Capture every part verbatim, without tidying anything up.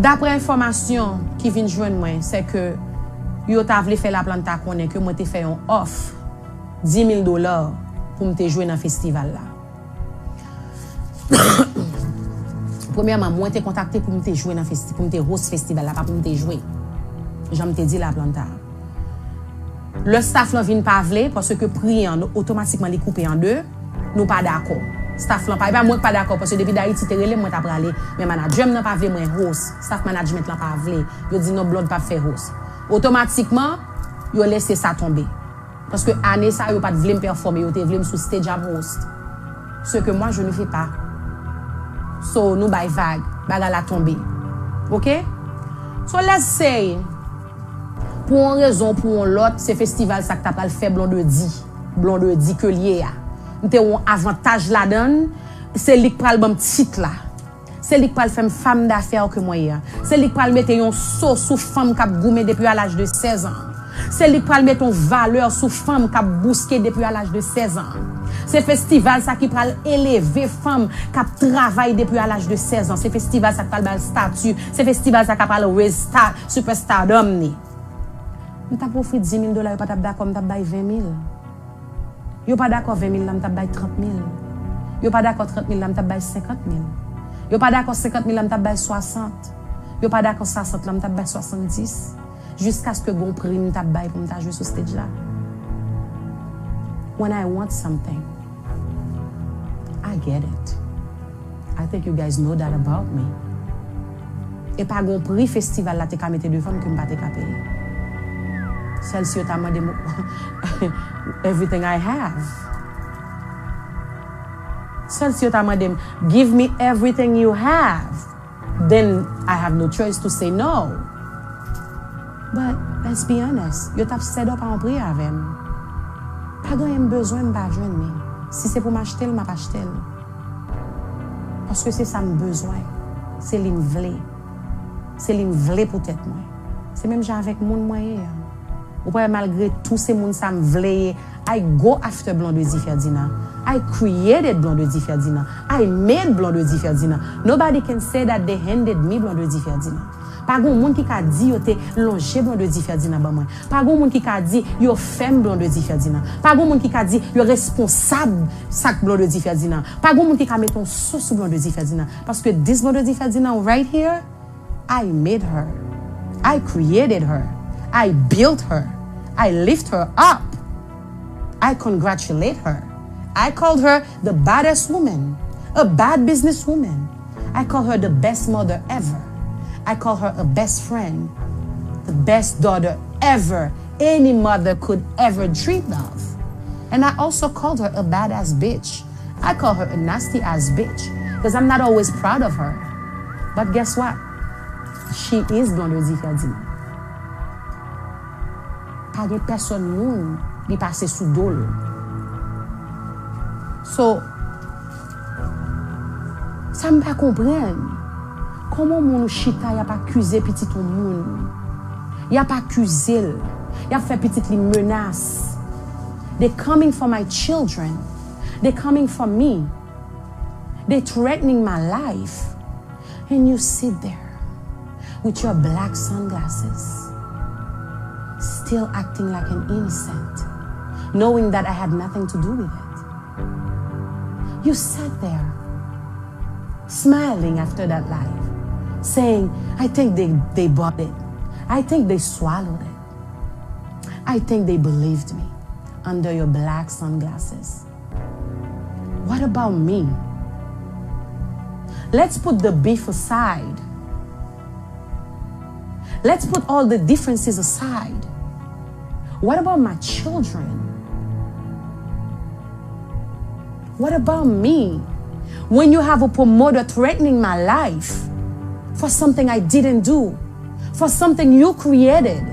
Daprè enfòmasyon ki vin jwenn mwen, se ke yo ta vle fè Laplanta konnen ke mwen te fè yon òf di mil dola pou m te jwe nan festival la. Premyèman, mwen te kontakte pou m te jwe nan festi, pou m te host festival la, pa pou m te jwe. Jan m te di Laplanta. Lè staff lan vin pa vle, paske pri an, otomatikman li koupe an de, nou pa dakò. Staff lan pa, e pa mwen k pa dakò, paske depi Dayiti te rele m, mwen ta prale. Men manager m nan pa vle mwen host. Staff management lan pa vle. Yo di non, Blonde p ap fè host. Otomatikman, yo lese sa tonbe. Paske ane sa, yo pa t vle m pèfòme, yo te vle m sou stage ap host. Ce que moi, je ne fais pas. So, nou bay vag, bagay la tonbe. Oke? So, let's say, pou yon rezon, pou yon lòt, se festival sa k ta pral fè Blondedy. Blondedy ke l ye a. M te wè yon avantaj ladan l, se li k pral ban m tit la. Se li k pral fè m fanm dafè ke mwen ye a. Se li k pral mete yon so sou fanm k ap goumen depi a laj de sèz an. Se li k pral mete yon valè sou fanm k ap bouske depi a laj de sèz an. Se festival sa ki pral eleve fanm k ap travay depi a laj de sèz an. Se festival sa k pral ba l stati. Se festival sa k pral raise sta, superstardom ni. M t ap ofri di mil dola, yo pa t ap dakò, m t ap bay ven mil. Yo pa dakò ven mil la, m t ap bay trant mil. Yo pa dakò trant mil la, m t ap bay senkant mil. Yo pa dakò senkant mil la, m t ap bay swasant. Yo pa dakò swasant la, m t ap bay swasanndis. Jiskaske gon pri m t ap bay pou m ta jwe sou stage la. When I want something, I get it. I think you guys know that about me. E pa gon pri festival la te ka mete devan m ke m pa te ka peye. Sèl si yo ta mande m everything I have. Sèl si yo ta mande m, "Give me everything you have." Then I have no choice to say no. But let's be honest, yo t ap set up a yon pri avè m. Pa gen anyen m bezwen m pa jwenn li. Si se pou m achte l, m ap achte l. Paske se sa m bezwen. Se li m vle. Se li m vle pou tèt mwen. Se menm jan avèk moun mwen ye a. Ou pa wè, malgre tou se moun sa m vle ye, I go after Blondedy Ferdinand. I created Blondedy Ferdinand. I made Blondedy Ferdinand. Nobody can say that they handed me Blondedy Ferdinand. Pa gen moun ki ka di yo te lonje Blondedy Ferdinand ban mwen. Pa gen moun ki ka di yo fè m Blondedy Ferdinand. Pa gen moun ki ka di yo responsab sa k Blondedy Ferdinand. Pa gen moun ki ka mete yon so sou Blondedy Ferdinand. Paske this Blondedy Ferdinand right here, I made her. I created her. I built her. I lift her up. I congratulate her. I called her the baddest woman, a bad businesswoman. I call her the best mother ever. I call her a best friend, the best daughter ever any mother could ever dream of. And I also called her a badass bitch. I call her a nasty ass bitch because I'm not always proud of her. But guess what? She is Blondedy Ferdinand. Pa gen pèsòn moun li pase sou do l. So, sa m pa konprann, kòman moun ou chita y ap akize pitit yon moun? Y ap akize l. Y ap fè pitit li menas. They coming for my children. They coming for me. They threatening my life. And you sit there with your black sunglasses, still acting like an innocent, knowing that I had nothing to do with it. You sat there, smiling after that live, saying, "I think they, they bought it. I think they swallowed it. I think they believed me," under your black sunglasses. What about me? Let's put the beef aside. Let's put all the differences aside. What about my children? What about me? When you have a promoter threatening my life for something I didn't do, for something you created,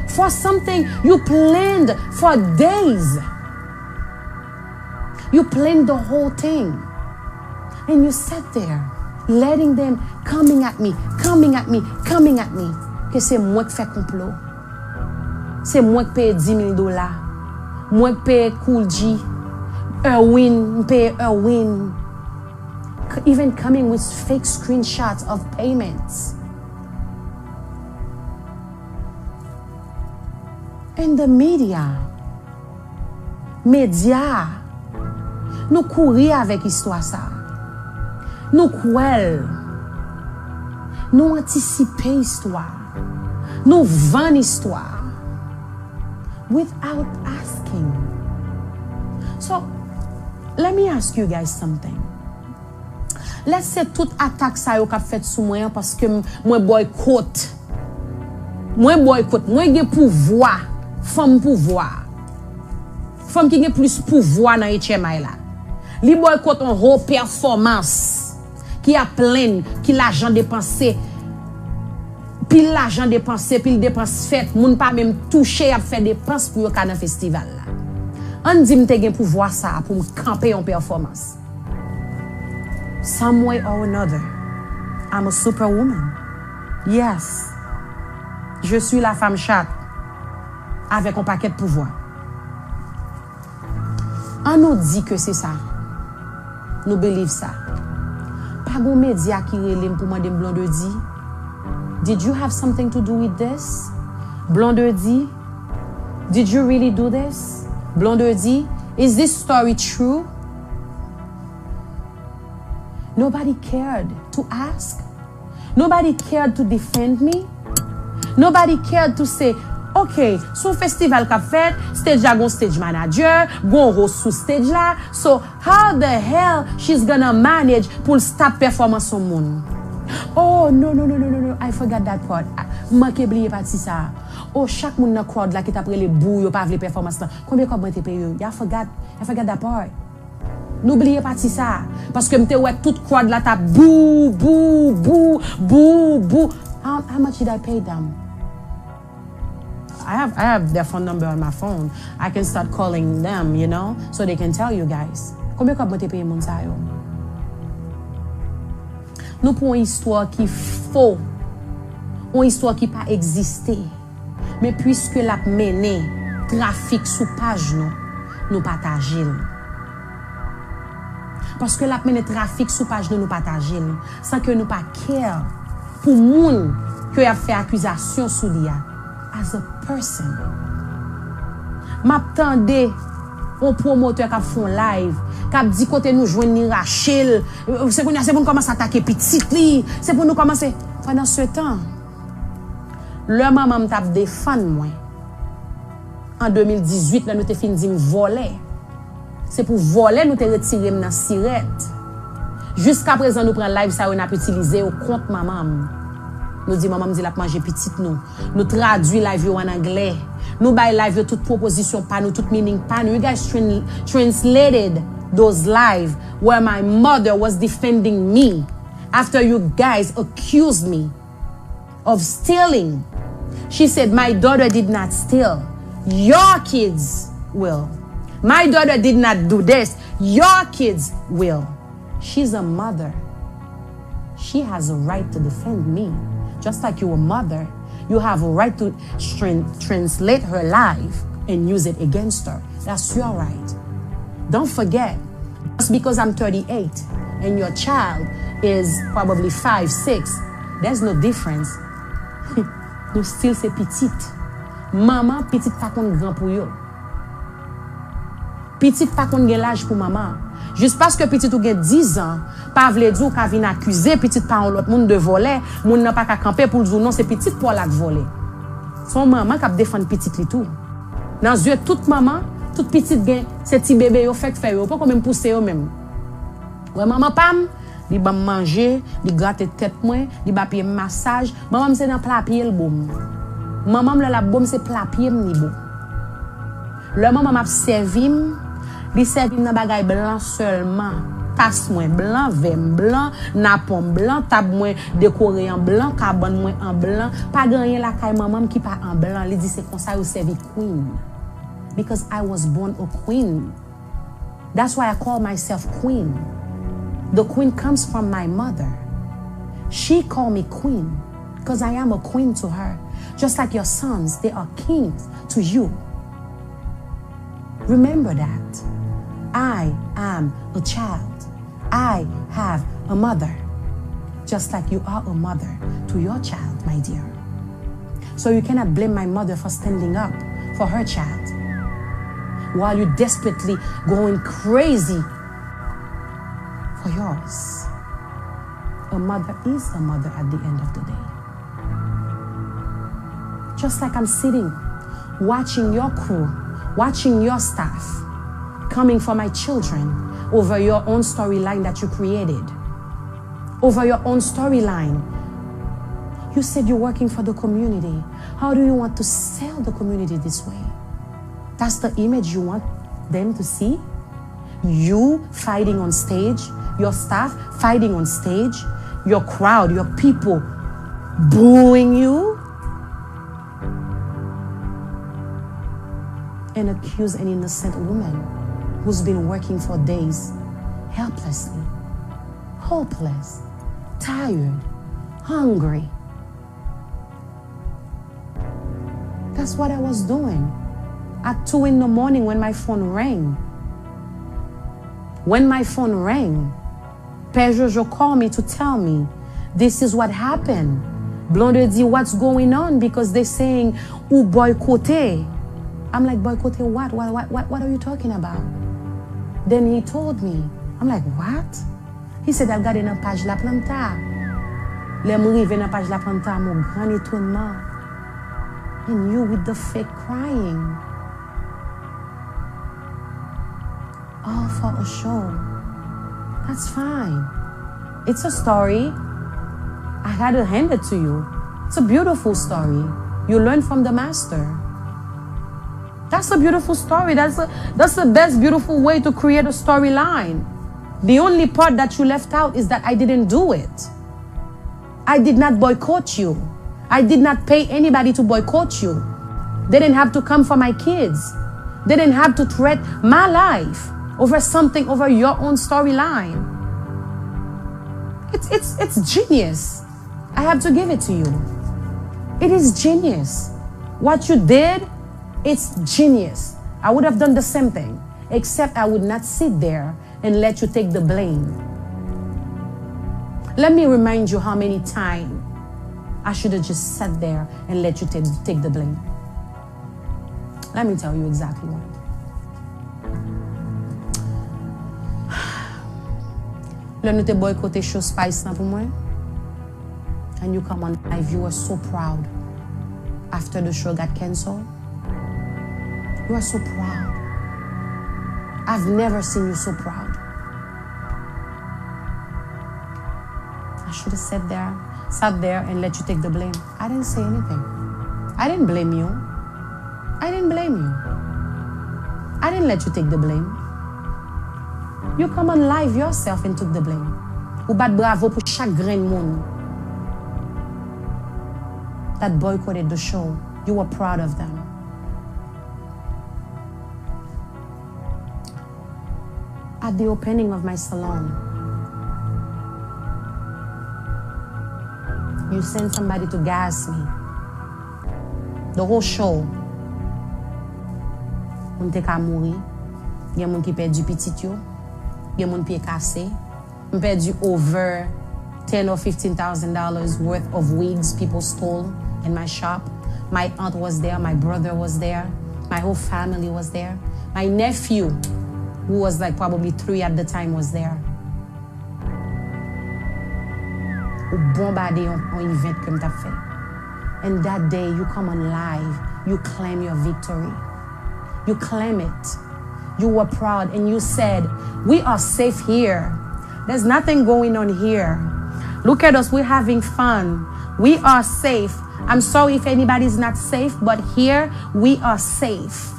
for something you planned for days. You planned the whole thing. And you sat there, letting them coming at me, coming at me, coming at me. Ke se mwen k fè konplo. Se mwen k peye di mil dola. Mwen k peye Kool G. Erwin, m peye Erwin. C-, even coming with fake screenshots of payments. And the media. Medya. Nou kouri avèk istwa sa. Nou kwè l. Nou antisipe istwa. Nou vann istwa. Without asking. So, let me ask you guys something. Let's say tout atak sa yo k ap fèt sou mwen an paske m- mwen boycott. Mwen boycott. Mwen gen pouvwa. Fanm pouvwa. Fanm ki gen plis pouvwa nan H M I la. Li boycott on whole performance ki ap plenn, ki lajan depanse. Pil lajan depanse, pil depans fèt, moun pa menm touche, y ap fè depans pou yo ka nan festival la. Ann di m te gen pouvwa sa a pou m kanpe yon pèfòmans. Some way or another, I'm a superwoman. Yes. Je suis la femme chat avec un paquet de pouvoir. An nou di ke se sa. Nou believe sa. Pa gon medya ki rele m pou mande m Blondedy. Did you have something to do with this? Blondedy, did you really do this? Blondedy, is this story true? Nobody cared to ask. Nobody cared to defend me. Nobody cared to say, okay, sou festival k ap fèt, stage la gon stage manager, gon host sou stage la. So, how the hell she's gonna manage pou l stop performance yon moun? Oh, no, no, no, no, no, no, I forgot that part. M manke bliye pati sa. Oh, chak moun nan crowd la ki t ap rele bou, yo pa vle performance lan. Konbyen kòb mwen te peye yo? Y'all forgot, y'all forgot that part. Nou bliye pati sa. Paske m te wè tout crowd la t ap bou, bou, bou, bou, bou. How, how much did I pay them? I have, I have their phone number on my phone. I can start calling them, you know, so they can tell you guys. Konbyen kòb mwen te peye moun sa yo? Nou pran yon istwa ki fo, yon istwa ki pa egziste. Men piske l ap mennen trafik sou paj nou, nou pataje l. Paske l ap mennen trafik sou paj nou, nou pataje l. San ke nou pa care pou moun ke y ap fè akizasyon sou li a. As a person. M ap tande yon pwomotè k ap fè yon live, k ap di kote nou jwenn li rache l. Se kounye a, se pou nou kòmanse atake pitit li. Se pou nou kòmanse. Pandan se tan, lè manman m t ap defann mwen, an de mil dizuit, lè nou te fin di m vòlè, se pou vòlè nou te retire m nan sirèt. Jiskaprezan, nou pran live sa yo, n ap itilize yo kont manman m. Nou di manman m di l ap manje pitit nou. Nou tradui live yo an anglè. Nou bay live yo tout pwopozisyon pa nou, tout meaning pa nou. You guys tran- translated those live where my mother was defending me after you guys accused me of stealing. She said, my daughter did not steal. Your kids will. My daughter did not do this. Your kids will. She's a mother. She has a right to defend me. Just like you're a mother, you have a right to tran- translate her life and use it against her. That's your right. Don't forget, just because I'm thirty-eight and your child is probably five, six, there's no difference. Nou still se pitit. Manman, pitit pa konn gran pou yo. Pitit pa konn gen laj pou manman. Jis paske pitit ou gen diz an, pa vle di w ka vin akize pitit pa yon lòt moun de vòlè. Moun nan pa ka kanpe pou l di w non, se pitit pa w la k vòlè. Se yon manman k ap defann pitit li tou. Nan zye tout manman, tout pitit gen, se ti bebe yo fèk fè yo, yo poko menm pouse yo menm. Wè manman pa m, li ban m manje, li grate tèt mwen, li ba pye m masaj. Manman m se nan pla pye l bo m. Manman m lè l ap bo m se pla pye m li bo m. Lè manman m ap sèvi m, li sèvi m nan bagay blan sèlman. Tas mwen blan, vè m blan, napon m blan, tab mwen dekore an blan, kabann mwen an blan. Pa gen anyen lakay manman m ki pa an blan. Li di se konsa yo sèvi queen. Because I was born a queen. That's why I call myself queen. The queen comes from my mother. She called me queen because I am a queen to her. Just like your sons, they are kings to you. Remember that. I am a child. I have a mother. Just like you are a mother to your child, my dear. So you cannot blame my mother for standing up for her child while you desperately going crazy for yours. A mother is a mother at the end of the day. Just like I'm sitting, watching your crew, watching your staff, coming for my children over your own storyline that you created, over your own storyline. You said you're working for the community. How do you want to sell the community this way? That's the image you want them to see? You fighting on stage, your staff fighting on stage, your crowd, your people booing you, and accuse an innocent woman who's been working for days helplessly, hopeless, tired, hungry. That's what I was doing at two in the morning when my phone rang. When my phone rang, Pè Jojo called me to tell me this is what happened. Blondedy, what's going on? Because they saying ou boykote. I'm like, boykote what? What, what, what, what are you talking about? Then he told me. I'm like, what? He said, al gade nan paj Laplanta. Lè m rive nan paj Laplanta, mon gran etonnman. And you with the fake crying. All for a show. That's fine. It's a story. I gotta hand it to you. It's a beautiful story. You learn from the master. That's a beautiful story. That's a, that's the best beautiful way to create a storyline. The only part that you left out is that I didn't do it. I did not boycott you. I did not pay anybody to boycott you. They didn't have to come for my kids. They didn't have to threat my life over something, over your own storyline. It's, it's, it's genius. I have to give it to you. It is genius. What you did, it's genius. I would have done the same thing, except I would not sit there and let you take the blame. Let me remind you how many times I should have just sat there and let you take, take the blame. Let me tell you exactly what. Lè nou te boykote show Spice lan pou mwen, and you come on live, you were so proud after the show got canceled. You are so proud. I've never seen you so proud. I should have sat there, sat there and let you take the blame. I didn't say anything. I didn't blame you. I didn't blame you. I didn't let you take the blame. You come on live yourself and took the blame. Ou bat bravo pou chak grenn moun that boycotted the show. You were proud of them. At the opening of my salon, you send somebody to gas me. The whole show. Moun te ka mouri. Gen moun ki pèdi pitit yo. Gen moun pye kase. M pèdi over ten or fifteen thousand dollars worth of wigs people stole in my shop. My aunt was there, my brother was there, my whole family was there. My nephew, who was like probably three at the time, was there. Ou bonbade yon, yon event ke m t ap fè. And that day, you come on live, you claim your victory. You claim it. You were proud and you said, we are safe here. There's nothing going on here. Look at us, we're having fun. We are safe. I'm sorry if anybody's not safe, but here we are safe.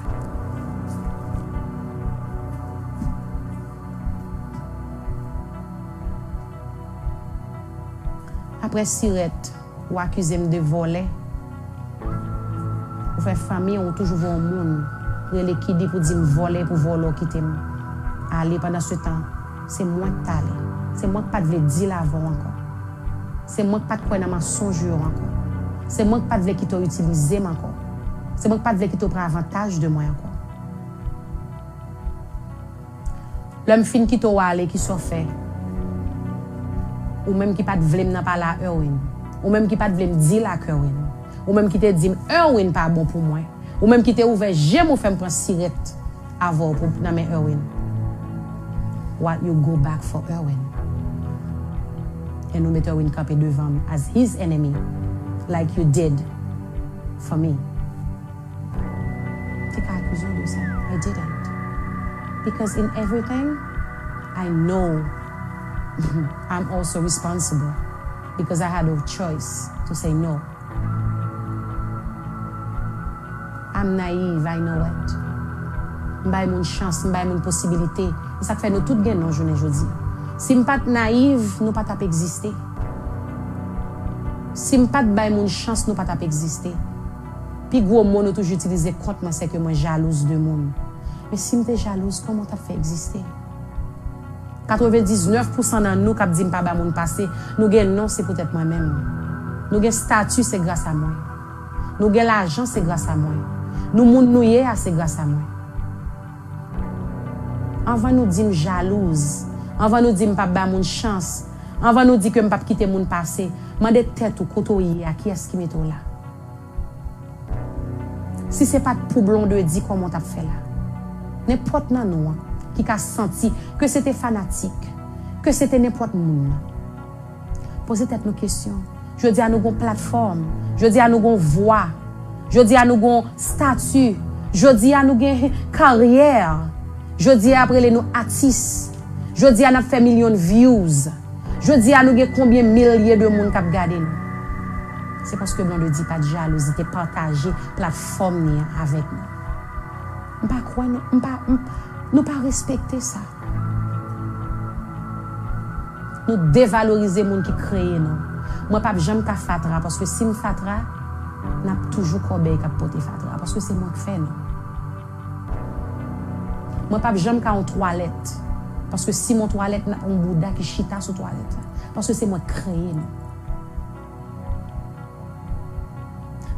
Apre sirèt, ou akize m de vòlè. Ou fè fanmi an, ou toujou voye yon moun rele Kiddy pou di m vòlè, pou vòlè w kite m ale. Pandan se tan, se mwen k t ale. Se mwen k pa t vle deal avè w ankò. Se mwen k pa t kwè nan mansonj ou yo ankò. Se mwen k pa t vle kite w itilize m ankò. Se mwen k pa t vle kite w pran avantaj de mwen ankò. Lè m fin kite w ale, kisa w fè? Ou menm ki pa t vle m nan pale a Erwin. Ou menm ki pa t vle m deal ak Erwin. Ou menm ki te di m Erwin pa bon pou mwen. Ou menm ki te ouvè je m, ou fè m pran sirèt avè w pou, nan men Erwin. What, you go back for Erwin? And ou met Erwin kanpe devan m as his enemy, like you did for me. Te ka akize w de sa. I didn't. Because in everything, I know I'm also responsible. Because I had no choice to say no. I'm naive, I know it. M bay moun chans, m bay moun posibilite. E sa k fè nou tout gen non jounen jodi. Si m pa t nayiv, nou pa t ap egziste. Si m pa t bay moun chans, nou pa t ap egziste. Pi gwo mo nou toujou itilize kont mwen, se ke mwen jalouz de moun. Men si m te jalouz, kòman w t ap fè egziste? Katrevendiznèf pousan nan nou k ap di m pa ba moun pase, nou gen non, se poutèt mwen menm. Nou gen stati, se gras a mwen. Nou gen lajan, se gras a mwen. Nou moun nou ye a, se gras a mwen. Anvan nou di m jalouz, anvan nou di m p ap ba moun chans, anvan nou di ke m p ap kite moun pase, mande tèt ou kote w ye a, kiyès ki mete w la? Si se pa t pou Blondedy, kòman w t ap fè la? Nenpòt nan nou an ki ka santi ke se te fanatik, ke se te nenpòt moun nan, poze tèt nou kesyon. Jodi a nou gon platfòm, jodi a nou gon vwa, jodi a nou gon stati, jodi a nou gen karyè, jodi a y ap rele nou atis, jodi a n ap fè milyon views. Jodi a nou gen konbyen milye de moun k ap gade nou? Se paske Blondedy pa t jalouz, li te pataje platfòm ni an avèk nou. M pa kwè nou, m pa, m, nou pa respekte sa. Nou devalorize moun ki kreye nou. Mwen p ap janm ka fatra, paske si m fatra, n ap toujou kòbèy k ap pote fatra, paske se mwen k fè nou. Mwen p ap janm ka yon twalèt. Paske si m yon twalèt, n ap yon bouda ki chita sou twalèt la. Paske se mwen k kreye nou.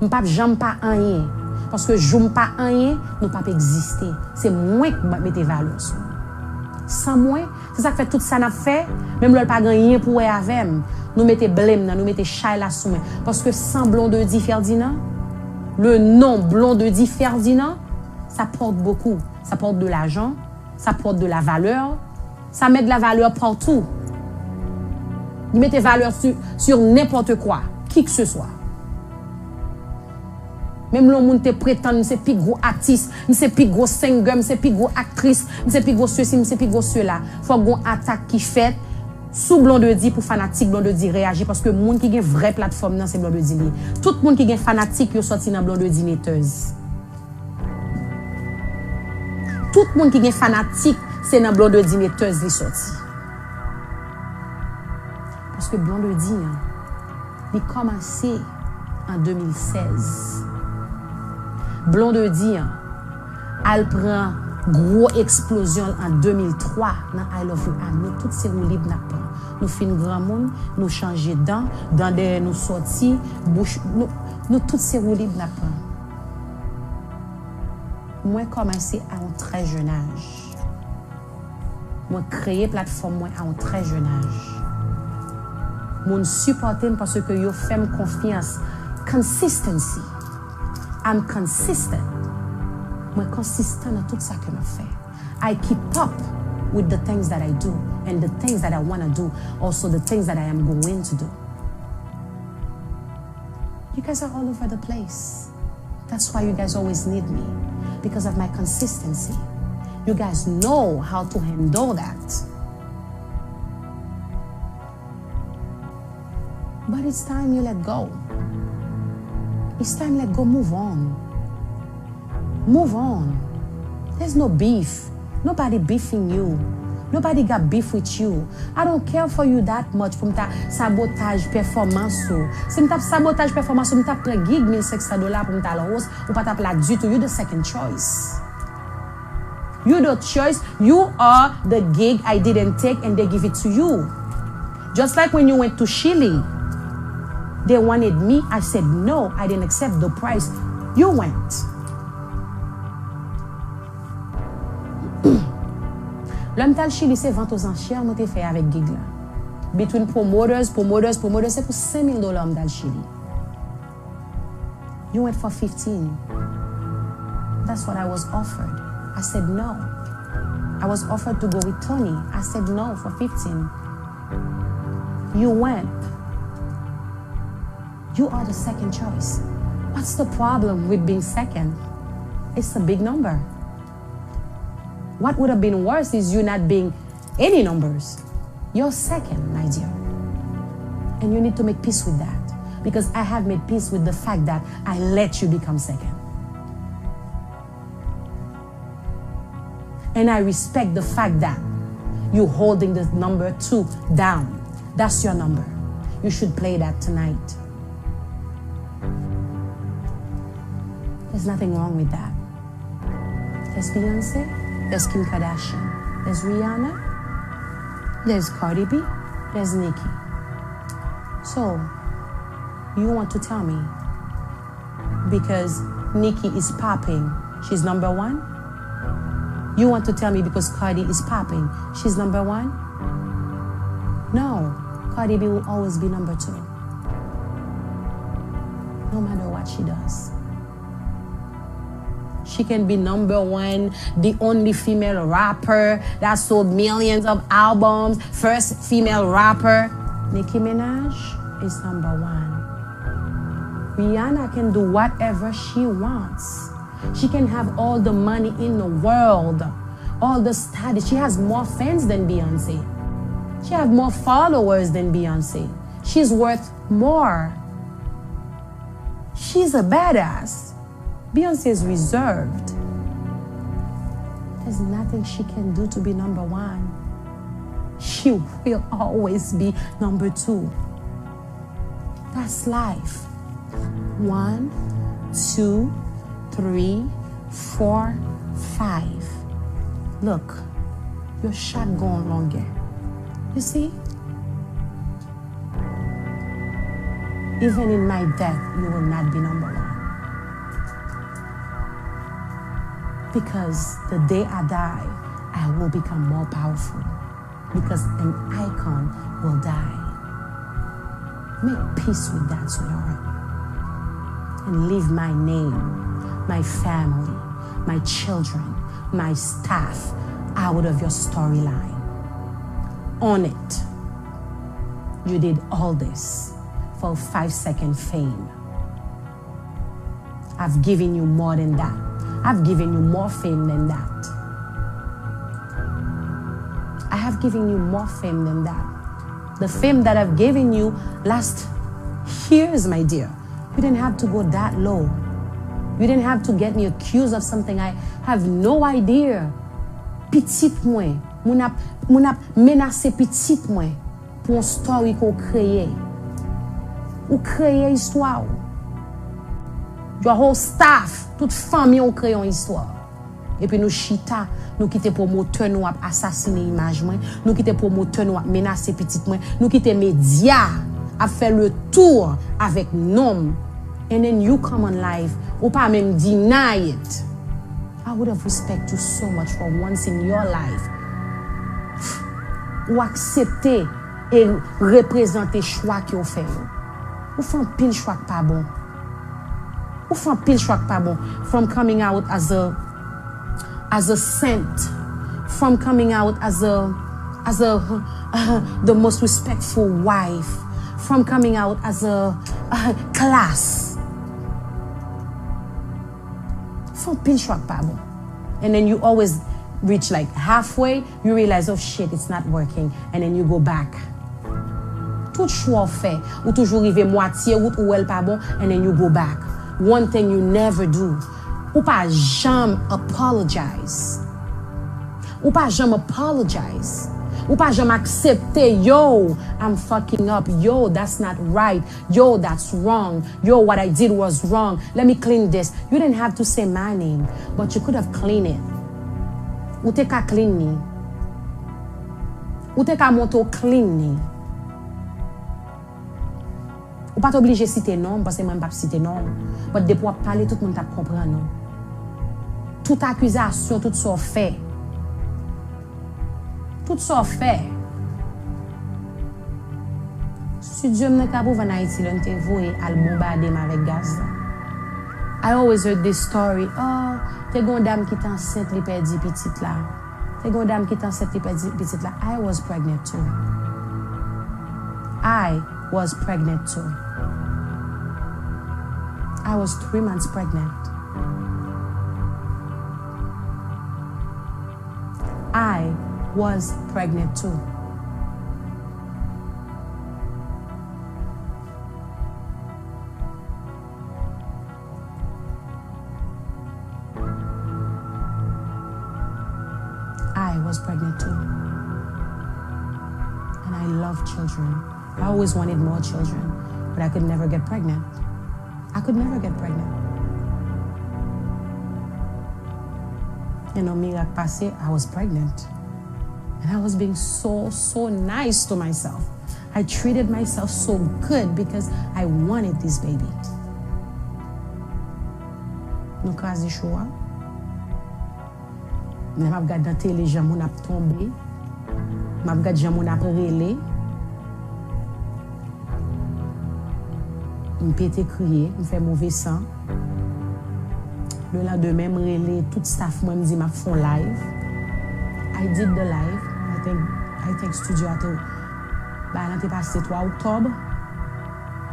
M p ap janm pa anyen. Paske jou m pa anyen, nou p ap egziste. Se mwen k mete valè sou nou. San mwen, se sa k fè tout sa n ap fè, menm lè l pa gen anyen pou wè avè m, nou mete blame nan, nou mete chay la sou mwen. Paske san Blondedy Ferdinand, le nom Blondedy Ferdinand, ça porte beaucoup. Ça porte de l'argent, ça porte de la valeur, ça met de la valeur partout. Li mete valè sur, sur n'importe quoi, qui que ce soit. Menm lè yon moun te pretann, m se pi gwo atis, m se pi gwo singer, m se pi gwo aktris, m se pi gwo sesi, m se pi gwo sela. Fòk gon atak ki fèt sou Blondedy pou fanatik Blondedy reyaji, paske moun ki gen vrè platfòm nan se Blondedy li ye. Tout moun ki gen fanatik yo sòti nan Blondedy Neters. Tout moun ki gen fanatik, se nan Blondedy Neters li sòti. Paske Blondedy an, li kòmanse an de mil sèz. Blondedy an al pran gwo eksplozyon l an de mil twa nan I Love You Annie. Nou tout se woulib n ap pran. Nou fin granmoun, nou chanje dan, dan dèyè nou sòti, bouch, nou, nou tout se woulib n ap pran. Mwen kòmanse a yon trè jèn aj. Mwen kreye platfòm mwen a yon trè jèn aj. Moun sipòte m paske yo fè m konfyans. Consistency. I'm consistent. Mwen konsistan nan tout sa ke m ap fè. I keep up with the things that I do and the things that I want to do, also the things that I am going to do. You guys are all over the place. That's why you guys always need me, because of my consistency. You guys know how to handle that. But it's time you let go. It's time let go, move on. Move on. There's no beef. Nobody beefing you. Nobody got beef with you. I don't care for you that much pou m ta sabotaj pèfòmans ou. Si m t ap sabotaj pèfòmans ou, m t ap pran gig mil senk san dola pou m ta al host, ou pa t ap la ditou. You the second choice. You the choice. You are the gig I didn't take and they give it to you. Just like when you went to Chili, they wanted me, I said no, I didn't accept the price. You went. Lè m t al Chili, se vant aux enchères mwen te fè avèk gig la. Between promoters, promoters, promoters, se pou senk mil dola m t al Chili. You went for fifteen. That's what I was offered. I said no. I was offered to go with Tony. I said no for fifteen. You went. You are the second choice. What's the problem with being second? It's a big number. What would have been worse is you not being any numbers. You're second, my dear. And you need to make peace with that. Because I have made peace with the fact that I let you become second. And I respect the fact that you holding the number two down. That's your number. You should play that tonight. There's nothing wrong with that. There's Beyonce, there's Kim Kardashian, there's Rihanna, there's Cardi B, there's Nicki. So, you want to tell me because Nicki is popping, she's number one? You want to tell me because Cardi is popping, she's number one? No, Cardi B will always be number two. No matter what she does. She can be number one, the only female rapper that sold millions of albums, first female rapper. Nicki Minaj is number one. Rihanna can do whatever she wants. She can have all the money in the world, all the status. She has more fans than Beyonce. She has more followers than Beyonce. She's worth more. She's a badass. Beyonce is reserved. There's nothing she can do to be number one. She will always be number two. That's life. One, two, three, four, five. Look, yo chak gen yon longè. You see? Even in my death, you will not be number one. Because the day I die, I will become more powerful. Because an icon will die. Make peace with that, sweetheart. And leave my name, my family, my children, my staff out of your storyline. Own it. You did all this for a five second fame. I've given you more than that. I've given you more fame than that. I have given you more fame than that. The fame that I've given you last years, my dear. You didn't have to go that low. You didn't have to get me accused of something I have no idea. Pitit mwen, moun ap, moun ap menase pitit mwen pou yon story ke w kreye. Ou kreye istwa w. Your whole staff, tout fanmi w kreye yon istwa. Epi nou chita, nou kite pwomotè nou ap asasine imaj mwen, nou kite pwomotè nou ap menase pitit mwen, nou kite medya ap fè le tour avèk non m. And then you come on live, ou pa menm deny it. I would have respect you so much for once in your life. Ou aksepte e reprezante chwa ke w fè yo. Ou fè anpil chwa k pa bon. Ou fè anpil chwa k pa bon. From coming out as a as a saint, from coming out as a as a the most respectful wife, from coming out as a, a class. Fè anpil chwa k pa bon. And then you always reach like halfway, you realize, oh shit, it's not working. And then you go back. Tout chwa w fè, ou toujou rive mwatye wout, ou wè l pa bon, and then you go back. One thing you never do, ou pa janm apologize. Ou pa janm apologize. Ou pa janm aksepte, yo, I'm fucking up. Yo, that's not right. Yo, that's wrong. Yo, what I did was wrong. Let me clean this. You didn't have to say my name, but you could have cleaned it. Ou te ka clean li. Ou te ka montre w clean li. Ou pa t oblije site non m, paske mwen m p ap site non w. But depi w ap pale, tout moun t ap konprann ou. Tout akizasyon, tout sa w fè. Tout sa w fè. Studio m nan Cap Au Vent Haïti, lè m te voye al bonbade m avèk gaz la. I always heard this story. Oh, te gen yon dam ki te ansent, li pèdi pitit la. Te gen yon dam ki te ansent, li pèdi pitit la. I was pregnant too. I was pregnant too. I was three months pregnant. I was pregnant too. I was pregnant too. And I love children. I always wanted more children, but I could never get pregnant. I could never get pregnant. And on mirak pase, I was pregnant. And I was being so, so nice to myself. I treated myself so good because I wanted this baby. Nou kraze cho a. Lè m ap gad nan tele jan moun ap tonbe, m ap gad jan moun ap rele, m pete kriye, m fè move san. Lelandemen, m rele tout staff mwen, m di m ap fè yon live. I did the live. I think, I think studio a te, bagay lan te pase twa oktòb.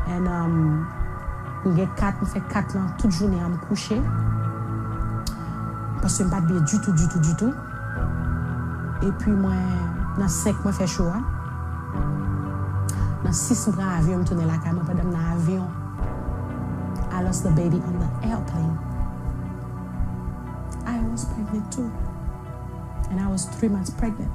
And, um, m gen kat, m fè kat lan tout jounen an, m kouche. Paske m pa t byen ditou, ditou, ditou. Epi mwen, nan senk mwen fè cho a. Nan sis m pran avyon, m tounen lakay mwen. Pandan m nan avyon, I lost the baby on the airplane. I was pregnant too. And I was three months pregnant.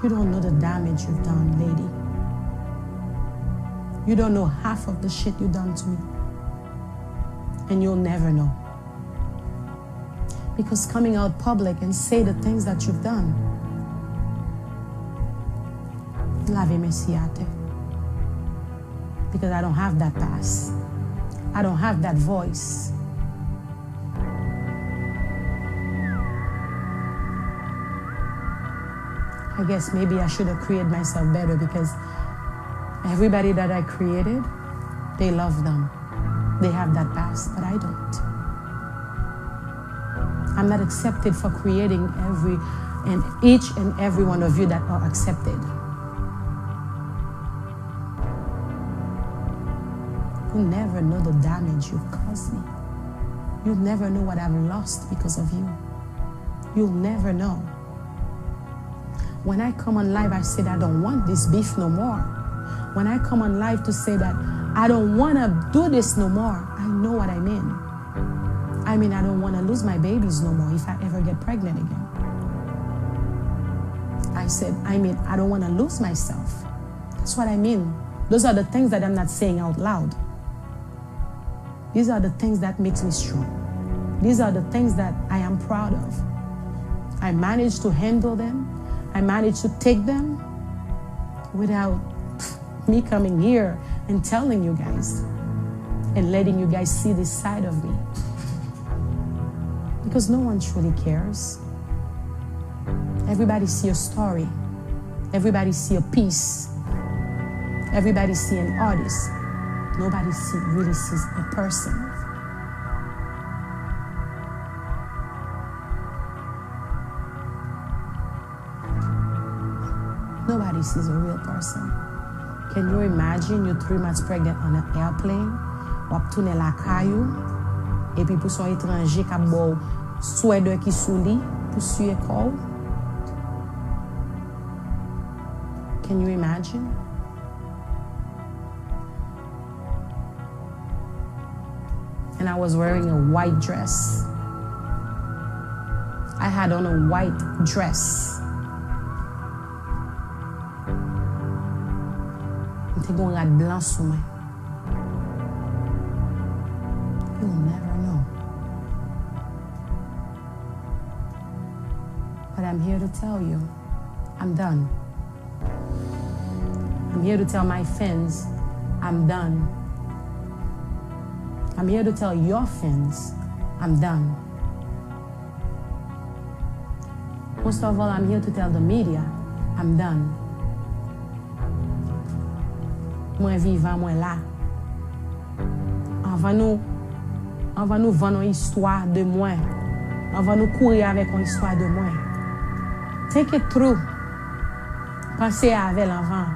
You don't know the damage you've done, lady. You don't know half of the shit you done to me. And you'll never know. Because coming out public and say the things that you've done, lave men sou atè. Because I don't have that past. I don't have that voice. I guess maybe I should have created myself better because everybody that I created, they love them. They have that past, but I don't. I'm not accepted for creating every and each and every one of you that are accepted. You never know the damage you've caused me. You never know what I've lost because of you. You'll never know. When I come on live, I said I don't want this beef no more. When I come on live to say that I don't want to do this no more, I know what I mean. I mean, I don't want to lose my babies no more if I ever get pregnant again. I said, I mean, I don't want to lose myself. That's what I mean. Those are the things that I'm not saying out loud. These are the things that makes me strong. These are the things that I am proud of. I managed to handle them. I managed to take them without me coming here and telling you guys and letting you guys see this side of me. Because no one truly cares. Everybody see a story. Everybody see a piece. Everybody see an artist. Nobody see, really sees a person. Nobody sees a real person. Can you imagine you three months pregnant on an airplane? W ap tounen lakay ou, epi pou se yon etranje k ap ba w swèdè ki sou li pou siye kò w. Can you imagine? And I was wearing a white dress. I had on a white dress. M te gen yon rad blan sou mwen. You'll never know. But I'm here to tell you, I'm done. I'm here to tell my fans, I'm done. I'm here to tell your fans, I'm done. Most of all, I'm here to tell the media, I'm done. Mwen vivan, mwen la. Anvan nou, anvan nou vann yon istwa de mwen, anvan nou kouri avèk yon istwa de mwen, think it through. Panse avè l anvan.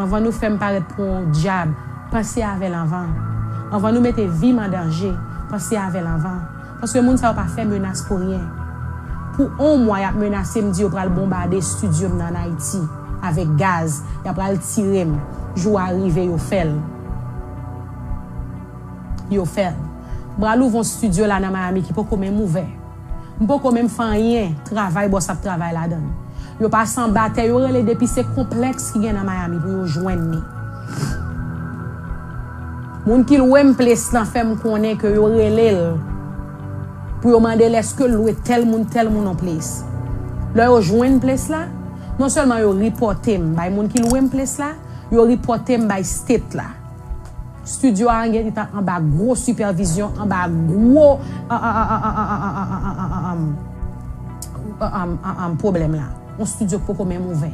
Anvan nou fè m parèt pou yon dyab, panse avè l anvan. Anvan nou mete vi m an danje, panse avè l anvan. Paske moun sa yo pa fè menas pou ryen. Pou yon mwa, y ap menase m, di yo pral bonbade estidyo m nan Ayiti avèk gaz, y ap pral tire m. Jou a rive, yo fè l. Yo fè l. M pral ouvri yon estidyo la nan Miami ki poko menm ouvè. M poko menm fè anyen, travay bòs ap travay ladan l. Yo pase anba tè, yo rele depi se konplèks ki gen nan Miami pou yo jwenn li. Moun ki lwe m ples lan fè m konnen ke yo rele l pou yo mande l èske l lwe tèl moun, tèl moun yon ples. Lè yo jwenn ples la, non sèlman yo ripòte m bay moun ki lwe m ples la, yo ripòte m bay state la. Estidyo a gentan anba gwo sipèvizyon, anba gwo pwoblèm la. Yon estidyo k poko menm ouvè.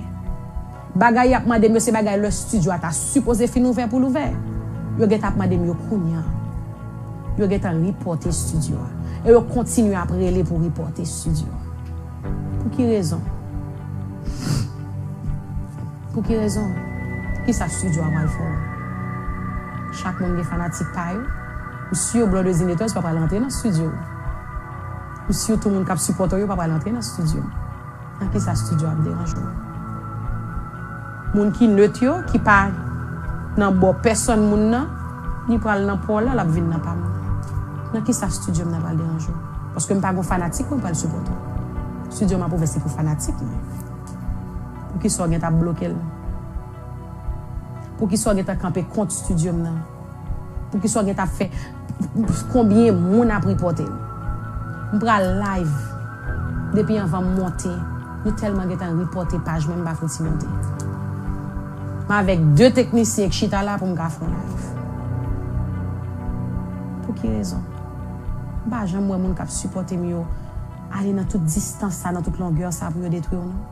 Bagay y ap mande m yo, se bagay lè estidyo a ta sipoze fin ouvè pou l ouvè. Yo gentan ap mande m yo kounye a. Yo gentan ripòte estidyo a. E yo kontinye ap rele pou ripòte estidyo a. Pou ki rezon? Pou ki rezon? Kisa estidyo a pral fè w? Chak moun gen fanatik pa yo. M si Blondedy Nettoz pa pral antre nan estidyo. M si tout moun k ap sipòte w yo pa pral antre nan estidyo. Nan kisa estidyo ap deranje w? Moun ki net yo, ki pa nan bò pèsonn moun nan, li pral nan pa w la, l ap vin nan pa m. Nan kisa estidyo m nan pral deranje w? Paske m pa gen fanatik mwen pral sipòte w. Estidyo m ap ouvè se pou fanatik mwen. Poukisa w gentan ap bloke l? Poukisa w gentan kanpe kont estidyo m nan? Poukisa w gentan ap fè konbyen moun ap ripòte l? M pral live depi anvan m monte. Nou tèlman gentan ripòte paj mwen, m pa fouti monte. M avèk de teknisyen k chita la pou m ka fè yon live. Pou ki rezon? M pa janm wè moun k ap sipòte m yo ale nan tout distans sa, nan tout longè sa pou yo detwi w, non.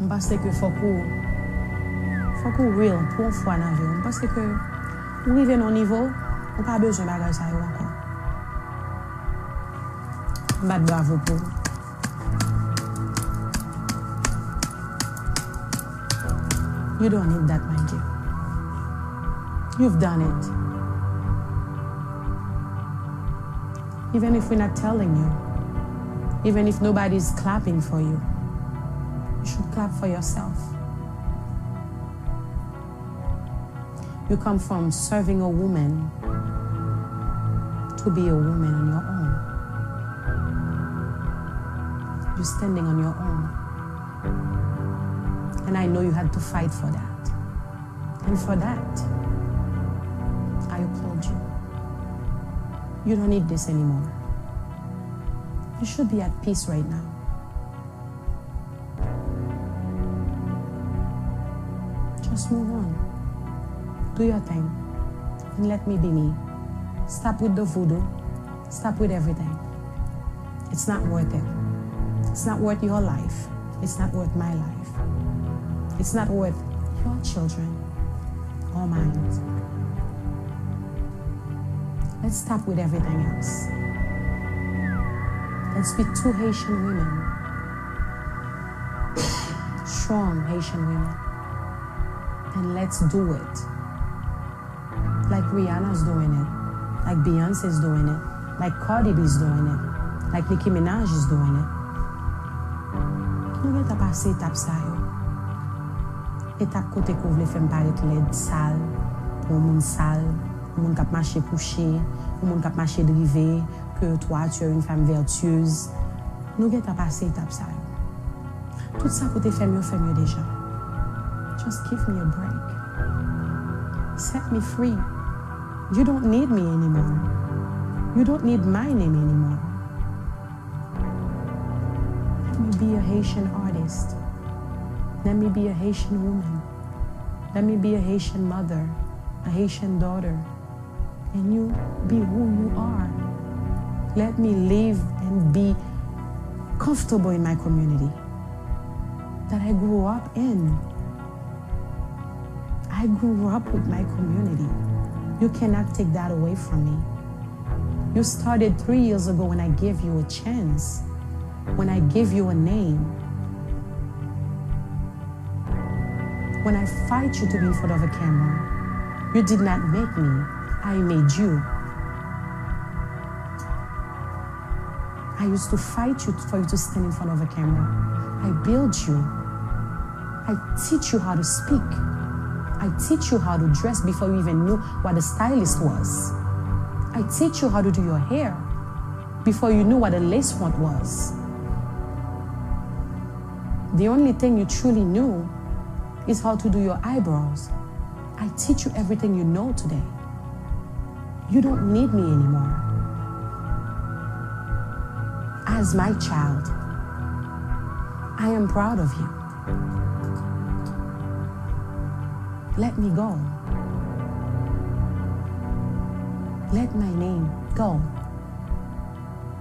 M panse ke fòk ou, fòk ou real pou yon fwa nan vi w. M panse ke ou rive nan yon nivo, ou pa bezwen bagay sa yo ankò. M bat bravo pou ou. You don't need that, my dear. You've done it. Even if we're not telling you, even if nobody's clapping for you, you should clap for yourself. You come from serving a woman to be a woman on your own. You're standing on your own. And I know you had to fight for that. And for that, I applaud you. You don't need this anymore. You should be at peace right now. Just move on. Do your thing. And let me be me. Stop with the voodoo. Stop with everything. It's not worth it. It's not worth your life. It's not worth my life. It's not worth your children or mine. Let's stop with everything else. Let's be two Haitian women. Strong Haitian women. And let's do it. Like Rihanna's doing it. Like Beyonce's doing it. Like Cardi B's doing it. Like Nicki Minaj is doing it. Nou gentan pase etap sa yo. Etap kote ke w vle fè m parèt lèd, sal, pou yon moun sal, yon moun k ap mache kouche, yon moun k ap mache drive, que toi, tu es une femme vertueuse. Nou gentan pase etap sa yo. Tout sa pou te fè m yo, fè m yo deja. Just give me a break. Set me free. You don't need me anymore. You don't need my name anymore. Let me be a Haitian artist. Let me be a Haitian woman. Let me be a Haitian mother, a Haitian daughter. And you be who you are. Let me live and be comfortable in my community that I grew up in. I grew up with my community. You cannot take that away from me. You started three years ago when I gave you a chance, when I gave you a name. When I fight you to be in front of a camera, you did not make me. I made you. I used to fight you for you to stand in front of a camera. I build you. I teach you how to speak. I teach you how to dress before you even knew what a stylist was. I teach you how to do your hair before you knew what a lace front was. The only thing you truly knew is how to do your eyebrows. I teach you everything you know today. You don't need me anymore. As my child, I am proud of you. Let me go. Let my name go.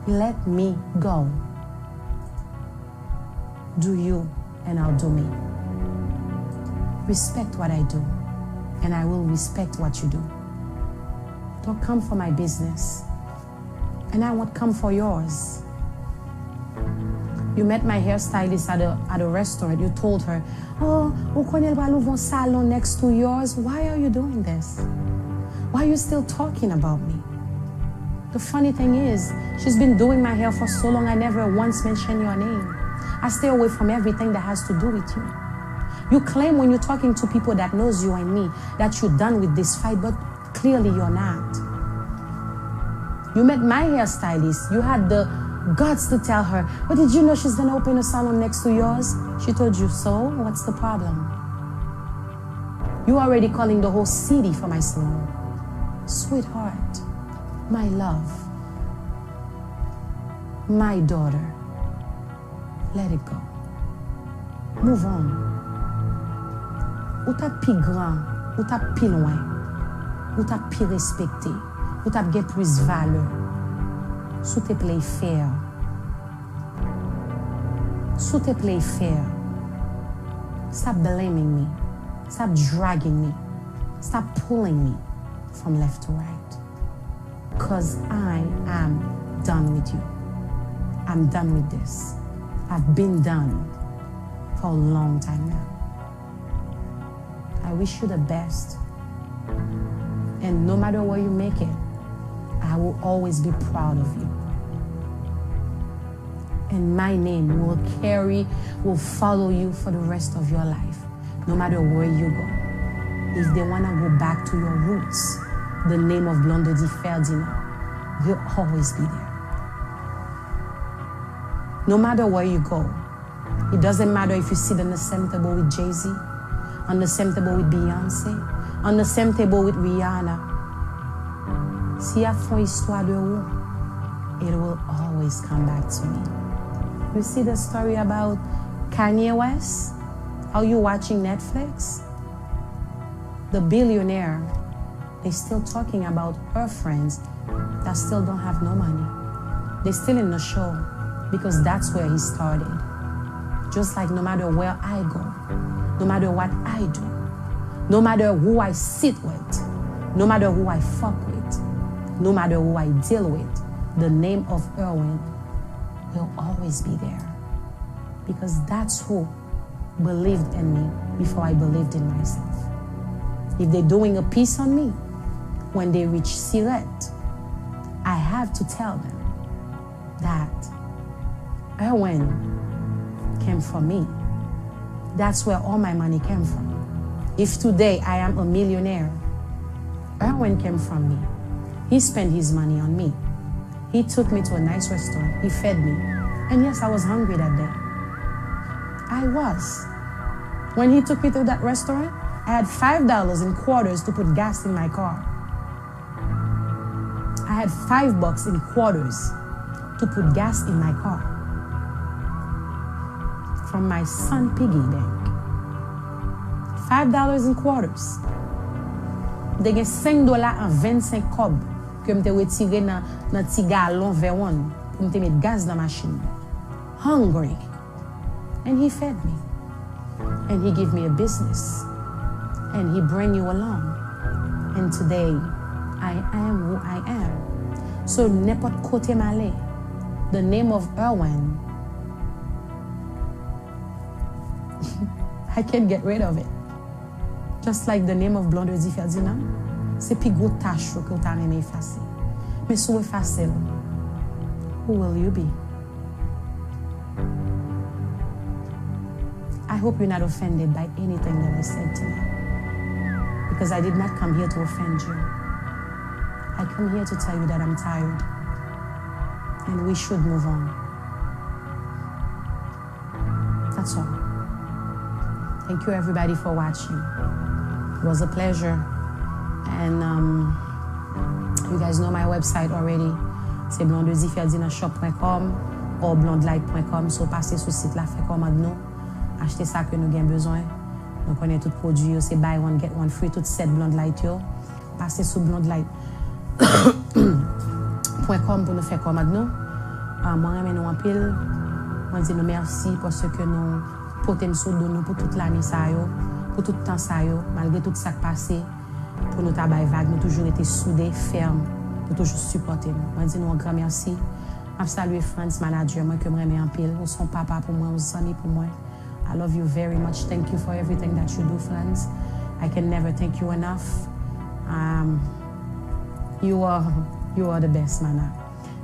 Let me go. Do you, and I'll do me. Respect what I do, and I will respect what you do. Don't come for my business, and I won't come for yours. You met my hairstylist at a, at a restaurant. You told her, "Oh, ou konnen l pral ouvri yon salon next to yours." Why are you doing this? Why are you still talking about me? The funny thing is, she's been doing my hair for so long, I never once mention your name. I stay away from everything that has to do with you. You claim when you're talking to people that knows you and me that you're done with this fight, but clearly you're not. You met my hairstylist. You had the guts to tell her, "But did you know she's gonna open a salon next to yours?" She told you, "So, what's the problem?" You already calling the whole city for my salon. Sweetheart, my love, my daughter, let it go. Move on. Ou t ap pi gran, ou t ap pi lwen, ou t ap pi respekte, ou t ap gen plis valè si w te play fair. Si w te play fair, stop blaming me, stop dragging me, stop pulling me from left to right. Cause I am done with you. I'm done with this. I've been done for a long time now. I wish you the best. And no matter where you make it, I will always be proud of you. And my name will carry, will follow you for the rest of your life, no matter where you go. If they wanna go back to your roots, the name of Blondedy Ferdinand will always be there. No matter where you go, it doesn't matter if you sit on the same table with Jay-Z, on the same table with Beyonce, on the same table with Rihanna. Si y ap fè yon istwa de ou, it will always come back to me. You see the story about Kanye West? Are you watching Netflix? The billionaire, they still talking about her friends that still don't have no money. They still in the show because that's where he started. Just like no matter where I go, no matter what I do, no matter who I sit with, no matter who I fuck with, no matter who I deal with, the name of Erwin will always be there. Because that's who believed in me before I believed in myself. If they're doing a piece on me, when they reach Sirette, I have to tell them that Erwin came from me. That's where all my money came from. If today I am a millionaire, Erwin came from me. He spent his money on me. He took me to a nice restaurant. He fed me. And yes, I was hungry that day. I was. When he took me to that restaurant, I had five dollars in quarters to put gas in my car. I had five bucks in quarters to put gas in my car from my son piggy bank. Five dollars in quarters. M te gen senk dola an vennsenk kòb ke m te retire nan, nan ti galon vè wonn pou m te met gaz nan machin mwen. Hungry. And he fed me. And he give me a business. And he bring you along. And today, I am who I am. So, nenpòt kote m ale, the name of Erwan, I can't get rid of it. Just like the name of Blondedy Ferdinand, se pi gwo tach ou ke w ta renmen efase. Men si w efase l, who will you be? I hope you're not offended by anything that I said tonight. Because I did not come here to offend you. I come here to tell you that I'm tired. And we should move on. That's all. Thank you everybody for watching. It was a pleasure. And um, you guys know my website already. Se blondedy ferdinand shop point com or blondelight point com. So pase sou sit la, fè kòmand nou. Achte sa ke nou gen bezwen. Nou konnen tout pwodui yo se buy one get one free, tout set Blondelight yo. Pase sou blondelight point com pou nou fè kòmand nou. Ah, mwen renmen nou anpil. Mwen di nou mèsi paske nou pote m sou do nou pou tout lane sa yo, pou tout tan sa yo, malgre tout sa k pase, pou nou ta bay vag, nou toujou rete soude, fèm, nou toujou sipòte nou. Mwen di nou yon gran mèsi. M ap salye Frantz, manager mwen ke m renmen anpil. Ou se yon papa pou mwen, yon zanmi pou mwen. I love you very much. Thank you for everything that you do, Frantz. I can never thank you enough. Um, you are, you are the best, Mana.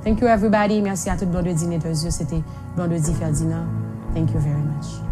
Thank you, everybody. Mèsi a tout Blondedy Neters yo. Se te Blondedy Ferdinand. Thank you very much.